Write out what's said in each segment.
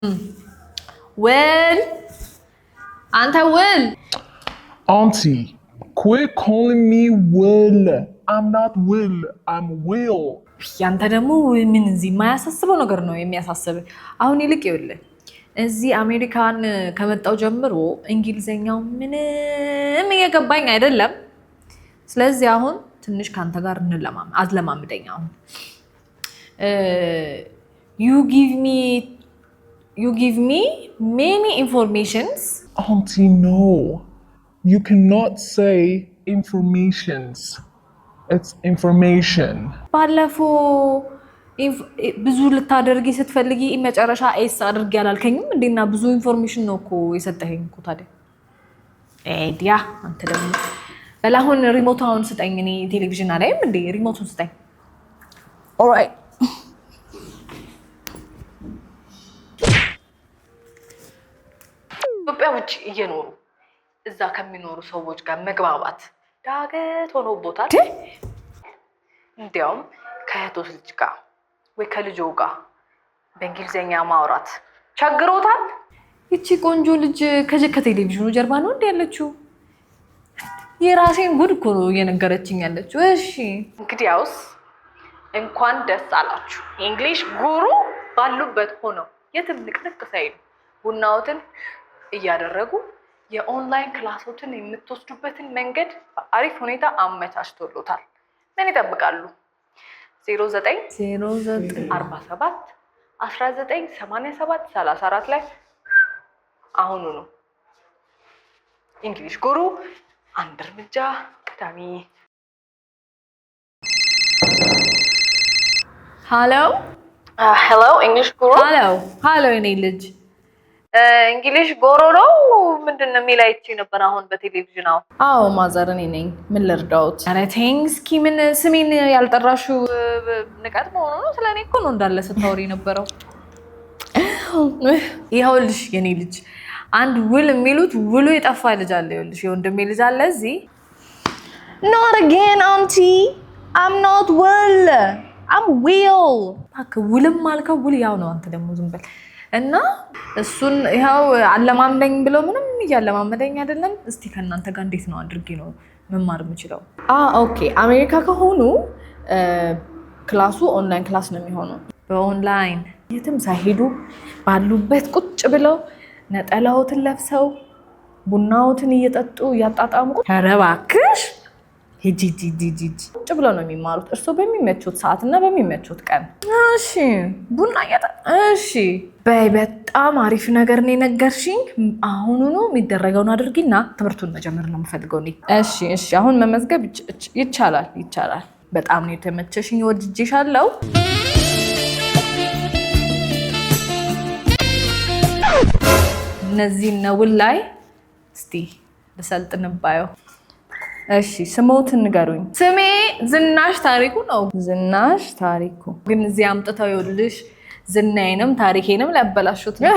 ውል አንተ ውል። Auntie, quit calling me Will. I'm not Will. I'm Will. ያንተ ደግሞ ምን እዚህ የማያሳስበው ነገር ነው የሚያሳስብ። አሁን ይልቅ ይኸውልህ እዚህ አሜሪካን ከመጣው ጀምሮ እንግሊዘኛው ምንም እየገባኝ አይደለም። ስለዚህ አሁን ትንሽ ከአንተ ጋር አለማምደኝ። አሁን you give me many informations. Auntie, no. You cannot say informations. It's information. ባለፈው ብዙ ልታደርጊ ስትፈልጊ መጨረሻ S አድርጊ አላልከኝም እንዴና? ብዙ information ነው እኮ የሰጠኸኝ እኮ። ታዲያ ኤዲያ አንተ ደግሞ በል አሁን remote ኡን ስጠኝ። እኔ ቴሌቪዥን አላይም እንዴ? Remote ኡን ስጠኝ። Alright. ኢትዮጵያ ውጭ እየኖሩ እዛ ከሚኖሩ ሰዎች ጋር መግባባት ዳገት ሆኖቦታል። እንዲያውም ከእህቶች ልጅ ጋር ወይ ከልጆ ጋር በእንግሊዝኛ ማውራት ቸግሮታል። ይቺ ቆንጆ ልጅ ከቴሌቪዥኑ ጀርባ ነው እንዲ ያለችው። የራሴን ጉድ እኮ ነው እየነገረችኝ ያለችው። እሺ እንግዲያውስ እንኳን ደስ አላችሁ። English Guru ባሉበት ሆነው የትም ንቅንቅ ሳይሉ ቡናዎትን እያደረጉ የ online class ኦችን የምትወስዱበትን መንገድ በአሪፍ ሁኔታ አመቻችቶሎታል። ምን ይጠብቃሉ? 09 47 19 87 34 ላይ አሁኑ ነው። English Guru አንድ እርምጃ ቀዳሚ። Hello. Hello, English Guru. Hello, hello፣ የኔ ልጅ English ጎሮ ነው ምንድን ነው የሚል አይቼ ነበር አሁን በቴሌቪዥን። አዎ አዎ፣ mother እኔ ነኝ። ምን ልርዳዎት? ኧረ ተይኝ እስኪ። ምን ስሜን ያልጠራሽው ንቀት መሆኑ ነው? ስለ እኔ እኮ ነው እንዳለ ስታወሪ የነበረው። ይኸውልሽ የኔ ልጅ አንድ ውል የሚሉት ውሉ የጠፋ ልጅ አለ። ይኸውልሽ የወንድሜ ልጅ አለ እዚህ። Not again, auntie. I'm not Will. I'm Will. እባክህ ውልም አልከው ውል ያው ነው። አንተ ደግሞ ዝም በል እና እሱን ይኸው አለማምደኝ ብለው ምንም እያለማመደኝ አይደለም። እስቲ ከእናንተ ጋር እንዴት ነው አድርጌ ነው መማር የምችለው? Okay፣ አሜሪካ ከሆኑ class ኡ online class ነው የሚሆነው። በኦንላይን የትም ሳይሄዱ ባሉበት ቁጭ ብለው ነጠላዎትን ለብሰው ቡናዎትን እየጠጡ እያጣጣሙ፣ ኧረ እባክሽ ሂጂ ሂጂ ሂጂ፣ ቁጭ ብለው ነው የሚማሩት። እርስዎ በሚመቹት ሰዓት እና በሚመቹት ቀን። እሺ ቡና እየጠ እሺ በይ። በጣም አሪፍ ነገር ነው የነገርሽኝ። አሁኑኑ የሚደረገውን አድርጊና ትምህርቱን መጀመር ነው የምፈልገው እኔ። እሺ እሺ፣ አሁን መመዝገብ ይቻላል ይቻላል። በጣም ነው የተመቸሽኝ፣ ወድጄሻለሁ። እነዚህ ነውል ላይ እስቲ ልሰልጥንባየው። እሺ ስሞትን ንገሩኝ። ስሜ ዝናሽ ታሪኩ ነው። ዝናሽ ታሪኩ። ግን እዚህ አምጥተው ይኸውልሽ ዝናዬንም ታሪኬንም ሊያበላሹት ነው።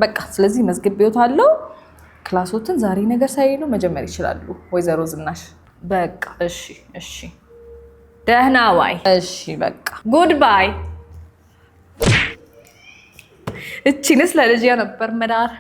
በቃ ስለዚህ መዝግቤዎታለሁ። Class ኦትን ዛሬ ነገር ሳይሉ መጀመር ይችላሉ ወይዘሮ ዝናሽ። በቃ እሺ እሺ፣ ደህና ዋይ። እሺ በቃ goodbye። እቺንስ ለልጅ ነበር መዳር።